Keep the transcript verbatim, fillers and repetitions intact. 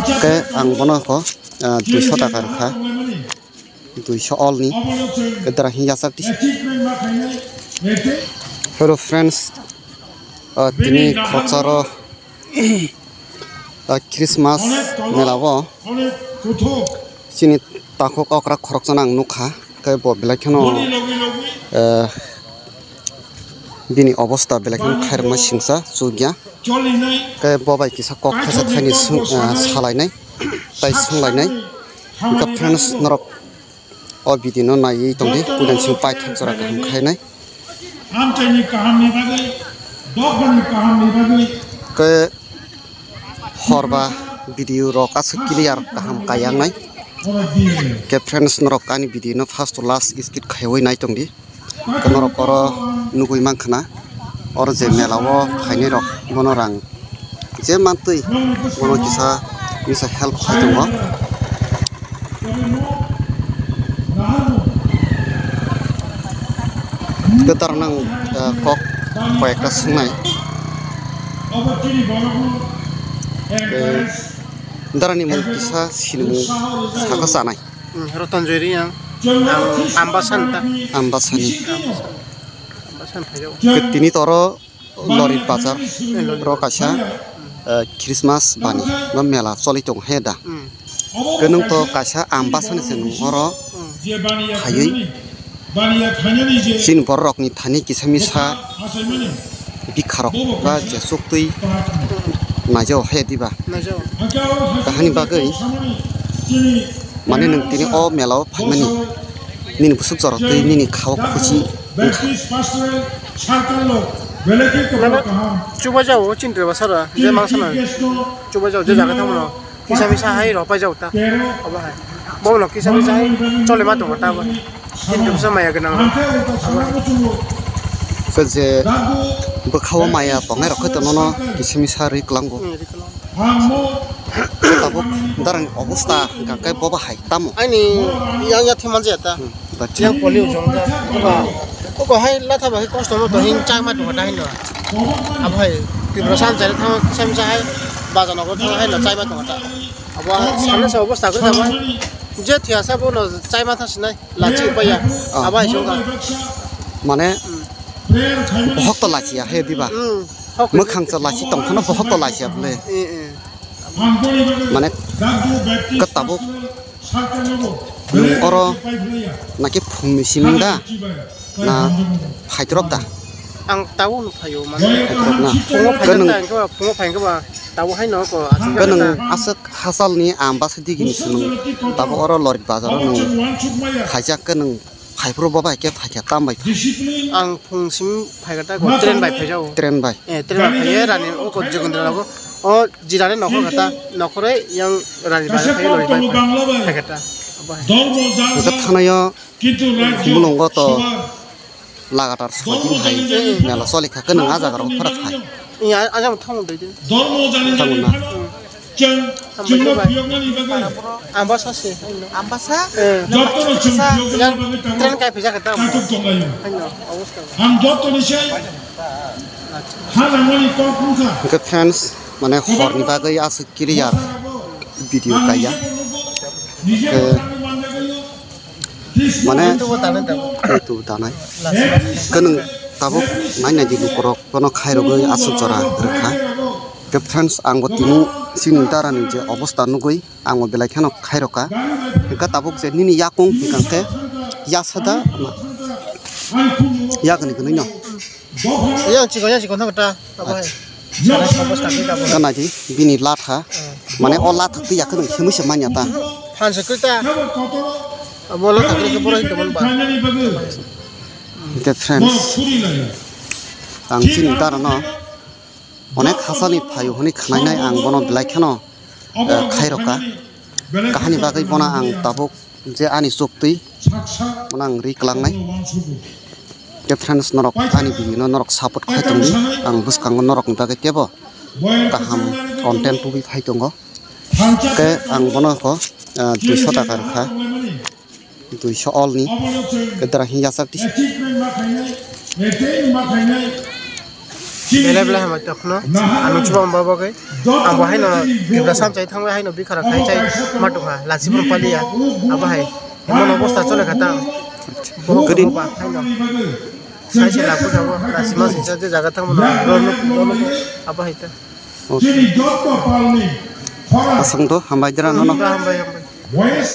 Khe ang bono kho, ah, duiso taka rwkha. Duiso all ni. Khe dara hin yachak di. Hello friends. Ah, tini khoroksa ro, ah, Christmas mela o chini takhuk okra khoroksa no ang nukha. Khe bo belai kheno, ah, bini obosta belai kheno khairokma singsa chukya. Khe bo bai kisa kok khaisa thaini sung, ah, salainai, tai sunglainai. Hwnkhe friends, norok o video no naiwi tongdi, puila chwng paithak jora kaham khainai. Amchaini kahamni bagwi, dophani kahamni bagwi. Khe horba video rok aswk clear kaham kaiyangnai. Khe friends, norok ani video no first to last skip khaiwi naitongdi. Norok oro nugwi mankha na, oro je mela o phainai rok bono rang je mantwi bono kisa misa help khai tongo. Kwtal nang, eh, kok koi ekta swngnai. Eh, darani mung kisa sinimung saka chanai. Hmm, Roton Joy Reang. Ang Ambasani ta. Ambasani. Ambasani phaijago. Ke tini toro Lorit Bazar ro kaisa, eh, Christmas bani ba mela choli tong he da. Hmm. Ke nung to kaisa Ambasani se nung oro Hmm. khaiwi. Chini bororokni thani kisa misa bikharok ba je suktwi naijao haya diba. Naijao. Kahani bagwi mane nwng tini o mela o phaimani nini bwswk jorok twi nini khao khuchi wngkha. Mane chubaijao o chini twma sara je mangsana chubaijao je jaga thangmano. Kisa misa hai rw paijak ta. Obo hai. Bono kisa misa hai chole ma tongo ta bo. Kintu bwsa maya gwnang. Obo hai. Khe je bwkhao maya tongnai rok khe to nono kisa misa ri kwlango. Hmm, ri kwlango. Tabuk darani obosta hwnkha khe bobo hai tamo. Ani yang ya thima je ta. Hmm, bacha. Yang poli ujong ja. Obo hai latha ba hai kosto mo to hin chai ma tongo ta hin no. Abo hai Tripura san chai thang kisa misa hai baja nogo thang hai no chai ma tongo ta. Abo sana se obosta kwrwi tamo. Je thia sa bono chai ma thang sinai lachi upaya. Ah. Abo hai songkha. Mane bohok to lachi ya he diba. Hmm. Mwkhang cha lachi tong phano bohok to lachi ya bole. Eh, eh. Mane kwtabuk nwng oro naki phungni simi da na phaitrok da? Ang tabo no phaio mane. Phaitrok na. Phungo Khe nwng phaikha, phungo phaikha ba tabo haino ko aswk Khe nwng khe ta. Aswk hasalni Ambasa digini se nwng tabo oro Lorit Bazar o nwng khaijak khe nwng phaiphuru bo bai khe phaikha tam bai phai? Ang phung simi phaikha ta ko train bai phaijago. Train bai? Eh, train bai phaiye rani o ko Jogindra rogo. O jirani nokhor kha ta, nokhoroi yang rani bai phaiye Lorit bai phaikha ta. Abo hai. Hwnkhe thanaio Khumulwngo to lagatar soi din hai mela choli kha, khe nwng a jaga rok phara phai. Iya, a jaga thangma doi de. Thangma na. Ambasa se. Ambasa? Eh. Yang train kai phija kata. Haino, obosta. Hwnkhe friends, mane horni bagwi aswk clear video kaiya. Khe Mane, YouTube danai. Khe nwng tabuk nai nai di lukurok bono khairogwi aswk jora rwkha. Khe friends, ang bo tini chini darani je obosta nugwi ang bo belai kheno khairokha. Hwnkhe tabuk je nini yakung hwnkha khe yasada yakni gwnwi no. Yang chikon, yang chikon thang ta. Abo hai. Acha. Sana kobos tak kita bo. Gana di bini latha. Hmm. Mane o latha twi yakhe nang himui se manya ta. Phan se kwta. Abo latha kwrwi khe borok hinwi mano ba. Hwnkhe friends, ang chini dara no onek hachani phaio hwnwi khwnainai ang bono belai kheno, eh, khairokha. Kahani bagwi bono ang tabuk je ani chuk twi bono ang ri kwlangnai. Khe friends, norok ani video no norok support khai tongdi, ang bwskango norokni bagwi kebo kaham content tubui phai tongo. Khe ang bono kho, ah, duiso taka rwkha, duiso all ni. Khe dara hin yachak di. Belai belai hambai tongphano. Ang chubamani bagwi. Ang bo haino Tipra samchai thangwi haino bikhara khai chai ma tongkha. Lachi phano paliya. Abo hai. Emon obostha chole kha tang. Bohok kwrwi. Tongba haino. Sai se lapu jabo. Lachi ma singsa je jaga thangmano. Rolo, rolo. Abo hai ta. Okay. Aswng to hambai dira nono. Hambai, hambai.